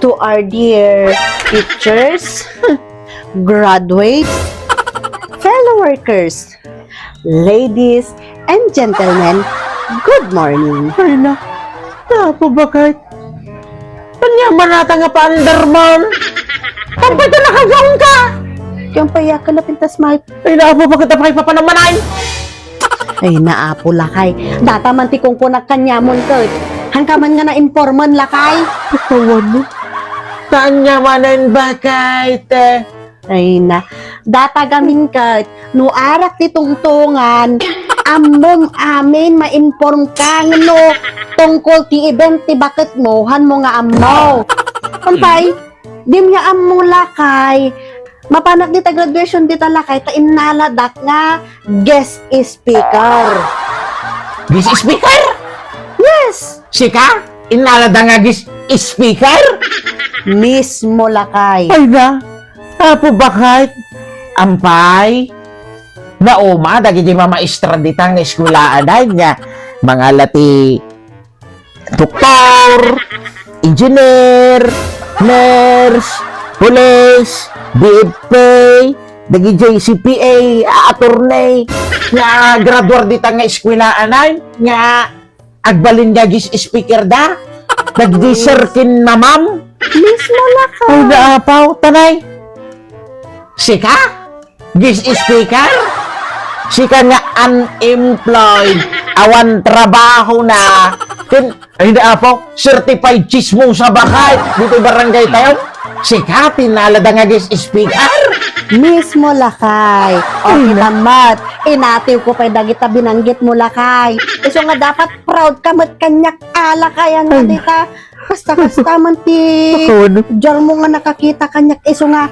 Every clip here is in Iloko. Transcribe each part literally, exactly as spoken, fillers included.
To our dear teachers, graduates, fellow workers, ladies and gentlemen, good morning. Ay na, Apo Bakay. Ania man ata nga paandar man? Kampay ta nakagaon ka! Kampay ka na pintas, Mike. Ay na, Apo Bakay, apay papanamanan? Ay, naapo, lakay. Data man ti kunkunak kaniamon ket. Hanka man nga naimporman, lakay. Katawan mo. Taan nga manen, Bakay, te. Ay na. Data gamin ket, no arak ti tungtungan, ammom amin maimporm ka ngno tungkol ti event ti baketmo, hanmo nga ammo. Kampay, dim nga ammo, lakay. Mapanak dita graduation dita, lakay, ta innaladak nga guest speaker. Guest speaker? Yes! Sika? Innalada nga guest speaker? Mismo, lakay. Ay na, Apo Bakay. Ampay. Nauma, dagiti mamaestra dita nga eskwelaanay nga mangala ti doktor, engineer, nurse, police, B F P, dagiti C P A, attorney, nga graduar dita nga eskwelaanay, nga agbalin nga guest speaker da, dagiti sir ken ma'am. Mismo, lakay. Ay, naapaw, tanay. Sika? Guest speaker? Sika nga unemployed, awan trabaho na. Ken, ay, hindi, apo, certified chismosa, Bakay, dito barangay tayo. Sika, ti innalada nga guest speaker? Mismo, lakay. O, kita met, inatiw ko pay dagita binanggit mo, lakay. Isu nga dapat proud ka met kaniak, a, lakay, nga dita. Kasta-kasta man ti Awan. Diar mo nga nakakita kaniak, isu nga.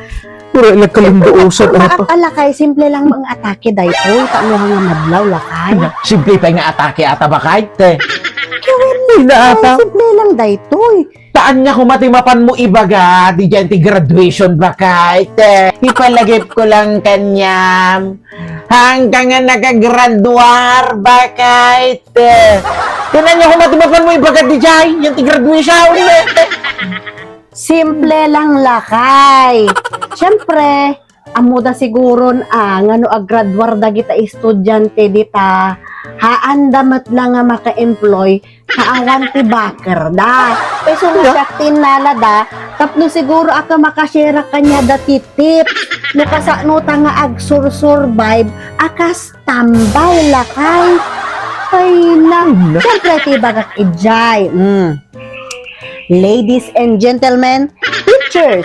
Puro ilang kalinduusan, Ata-, apa. Ata, lakay, simple lang nga atake daytoy, ta ano nga madlaw, lakay. Simple pay nga atake, ata, Bakay, te. Kiwen, Ay, naata. Simple lang daytoy. Taan nga koma ti mapan mo ibaga, didiay ti graduation, Bakay, te. Ipalagip ko lang kaniam. Hanggang nga nakagraduar, Bakay, te. Taan nga koma ti mapan mo ibaga, didiay, yan ti graduation, te. Simple lang, lakay. Siyempre, ammoda siguron, a, nga no aggraduar dagita estudiante dita, haanda met la nga maka-employ, ta awan ti bakerda. Isu nga siak ti innalada, tapno siguro a makashare kaniada ti tips, no kasano ta nga agsursurvive a kas tambay, lakay. Ay na. Ay na. Siyempre, ti bagak idiay. Mm. Ladies and gentlemen, teachers,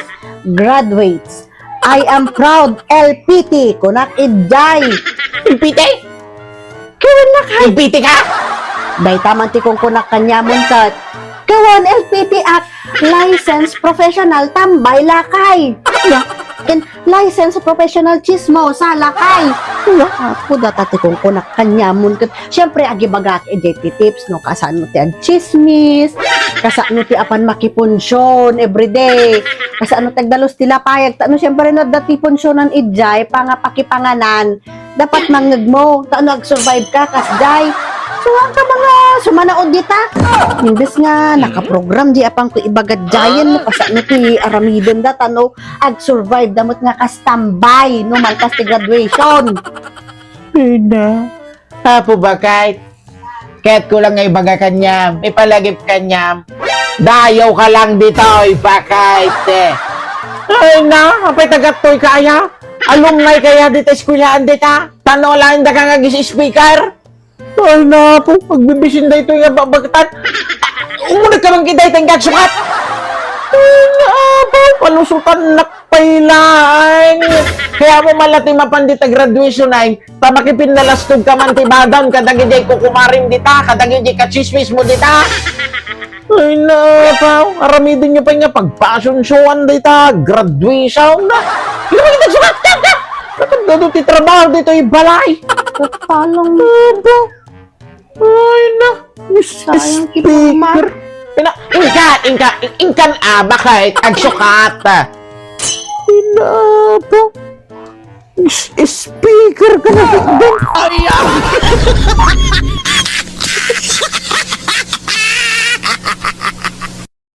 graduates, I am proud, L P T, kunak idiay. L P T? Kiwen, lakay. L P T ka? Dayta man ti kunkunak kaniamon ket. Kiwen, L P T ak, licensed professional tambay, lakay. Ken Licensed professional chismosa, lakay. Uy, apo, data ti kunkunak kaniamon ket, siyempre, agibagak idiay ti tips, no, kasano ti agchismis, kasano ti apan makipunsion everyday, kasano ti agdalus ti lapayag, ta no, siyempre, no, adda ti punsionan idiay, pangapakipanganan, dapat mangngegmo, ta no, agsurvive ka, kasdiay. So, ang ka mga sumanaod dita, imbes nga nakaprogram, di apan ko ibaga diay, no, kasano ti aramiden da, ta no, agsurvive da met nga kas tambay no malpas ti graduation. Ay na. Apo Bakay, ket ko lang nga ibaga kaniam, ipalagip kaniam. Dayaw ka lang ditoy, Bakay, te. Ay na, apay tagattoy ka aya? Alumni kaya dita eskwelaan dita? Tano laeng daka nga guest speaker? Ay, napo, agbibisin daytoy nga babagtan. Umuneg ka man kay daytoy nga agsukat. Ay, napo, palusutan nak pay laeng. Kaya mo man la ti mapan dita graduation ay, ta makipinnalastog ka man ti badan, kadagiti kukumarim dita, kadagiti kachismis mo dita. Ay, napaw, aramiden nyo pay nga pagpasunsuan dayta, graduation na. Di ba kita sukat ka? Katagdado ti trabaho ditoy balay. Tatalong. Aba. Ay, na. Miss Sayang ti Speaker. Ina, inka, inka, inkan abak, ay, agsukat. Ina po. Speaker ka na, Big Ben. Ay, ah.